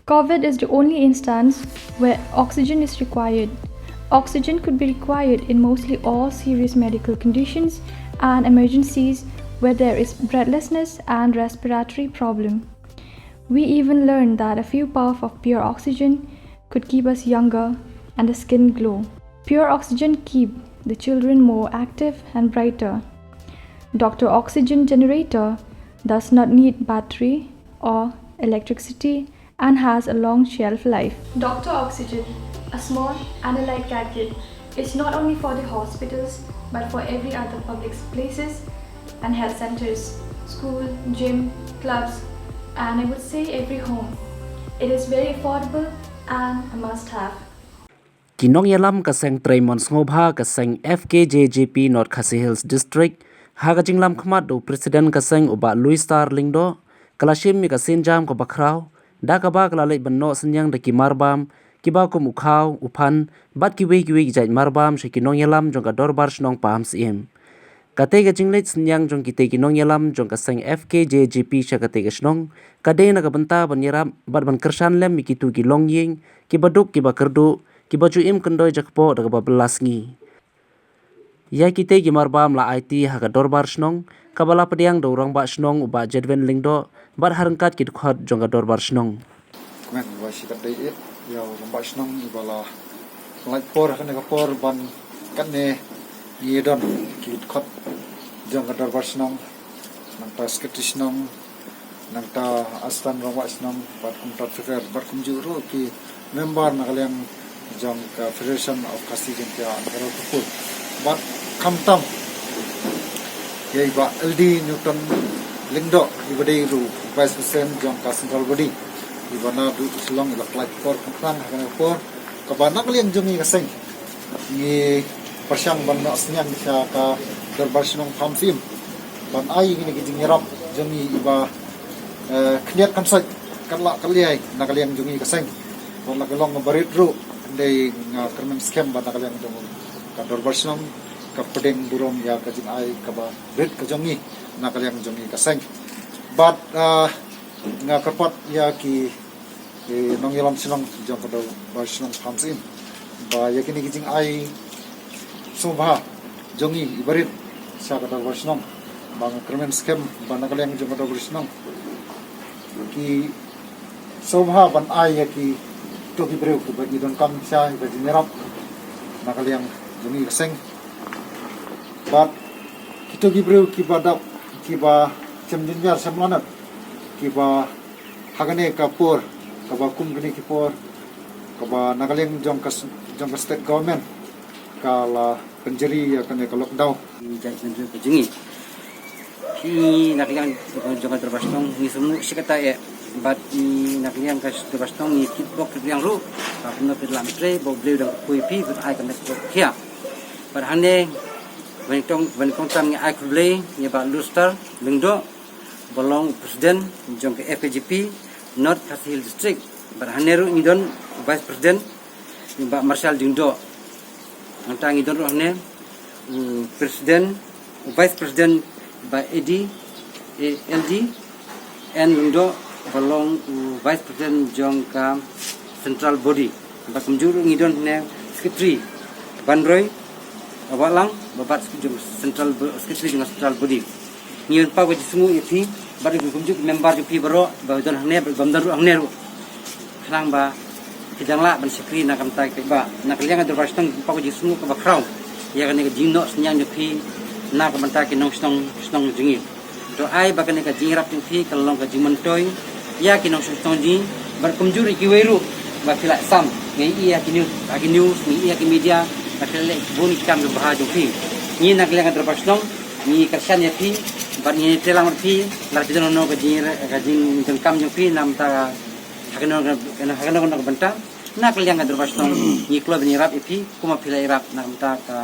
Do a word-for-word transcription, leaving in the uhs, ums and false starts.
COVID is the only instance where oxygen is required. Oxygen could be required in mostly all serious medical conditions and emergencies where there is breathlessness and respiratory problem. We even learned that a few puff of pure oxygen could keep us younger and the skin glow. Pure oxygen keep the children more active and brighter. Doctor oxygen generator does not need battery or electricity and has a long shelf life. Doctor oxygen, a small and a light gadget, is not only for the hospitals but for every other public places and health centers, school, gym, clubs, and I would say every home. It is very affordable and a must have. Ki nongïalam ka seng trei mon sngewbha ka seng F K J J P North Khasi Hills District, ha ka jinglam khmat da u President ka seng u Bah Louis Star Lyngdoh, ka la shim ïa ka sienjam kaba khraw, da kaba ka la leit ban noh synñiang da ki marbam, kiba kum u khaw, u phan, bad kiwei kiwei ki jait marbam sha ki nongïalam jong ka Dorbar Shnong Pahamsyiem. Katei ka jingleit synñiang jong kitei ki nongïalam jong ka seng F K J J P sha katei ka shnong, ka dei na ka bynta ban ïarap bad ban kyrshan lem ïa kito ki longïing, kiba duk kiba kyrduh, kiba ju im kyndoi jakpoh da kaba bylla sngi. Ïa kitei ki marbam la aiti ha ka Dorbar Shnong, kaba la pdiang da u Rangbah Shnong u Bah Jedwin Lyngdoh, bad ha ryngkat ki dkhot jong ka Dorbar Shnong. Kmen ba shi katdei ïa u Rangbah Shnong iba la lait por ha kane ka por ban katne ngi don ki dkhot jong ka Dorbar Shnong, nangta Secretary Shnong, nangta Assistant Rangbah Shnong, bad kumta Treasurer, bad kumjuh ruh ki member na ka liang jong ka Federation of Khasi Jaiñtia and Garo People. Bad khamtam ïa i Bah L D Newton Lyngdoh, iba dei ruh Vice President jong ka Central Body, iba naduh Shillong i la pynlait por khamtam ha kane ka por, kaba na ka liang jong ngi ka seng ngi pyrshang ban noh synñiang sha ka Dorbar Shnong Pahamsyiem ban ai ïa kine ki jingïarap jong ngi iba, eh, khyndiat khynsoit, katba lah katba liai na ka liang jong ngi ka seng. Bad la ka long barit ruh, hynrei nga kyrmen skhem ba na ka liang jong ka Dorbar Shnong ka pdiang burom ïa ka jingai kaba rit ka jong ngi na ka liang jong ngi ka seng. Bad, ah, nga kyrpad ïa ki, ki nongïalam shnong jong ka Dorbar Shnong Pahamsyiem ba ïa kine ki jingai sngewbha jong ngi iba rit sha ka Dorbar Shnong, ba nga kyrmen skhem ba na ka liang jong ka Dorbar Shnong ki sngewbha ban ai ïa kito ki briew kiba ngi donkam sha ïa ka jingïarap na ka liang jong ngi ka seng. Bad kito ki briew kiba dap, kiba shem jynjar shem lanot, kiba ha kane ka por, kaba kum kine ki por, kaba na ka liang jong ka s-, jong ka state government ka la pynjari ïa kane ka lockdown. Jait na ka jong ngi. Phi na ka liang jong ka Dorbar Shnong ngi sngewsih kata eh. Bad ngi na ka liang ka Dorbar Shnong ngi kit bok kit liang ruh. Ka kumno phi lah mynta ba u Blei u dang kyrkhu ïa phi, ban ai ka met ka khia. Bad hangne ban tong, ban kongsan ngi ai khublei ïa Bah Lustar Lyngdoh, ba long President jong ka F K J P North Khasi Hills District. Bad hangne ruh ngi don Vice President, Bah Marshal Lyngdoh. Nangta ngi don ruh hangne u President, u Vice President Bah Eddie, eh, L D N Lyngdoh, ba long u Vice President jong ka Central Body. Bad kumjuh ruh ngi don hangne Secretary Banroi, Bah Wahlang, ba bat jong Central Bo-, Secretary jong ka Central Body. Ngi pynpaw ka jingsngewnguh ïa phi bad kumjuh ki member jong phi baroh ba don hangne bad bym don ruh hangne ruh. Khnang ba phi dang lah ban shakri na ka bynta ki paidbah. Na ka liang ka Dorbar Shnong ngi pynpaw ka jingsngewnguh kaba khraw ïa kane ka jingnoh synñiang jong phi na ka bynta ki nongshnong shnong jong ngi. To ai ba kane ka jingïarap jong phi kan long ka jingmyntoi ïa ki nongshnong shnong jong ngi bad kumjuh ruh kiwei ruh ba phi la sam, ngi ïohi ha ki news, ha ki news, ngi ïohi ha ki media ba phi la leh bun ki kam bha jong phi. Ngi na ka liang ka Dorbar Shnong ngi kyrshan ïa phi bad ngi trei lang bad phi, lada phi don kano ka jing, ka jingdonkam jong phi na ka bynta ha kano kano, ha kano kano ka bynta, na ka liang ka Dorbar Shnong ngi kloi ban ïarap ïa phi kumba phi la ïarap na ka bynta ka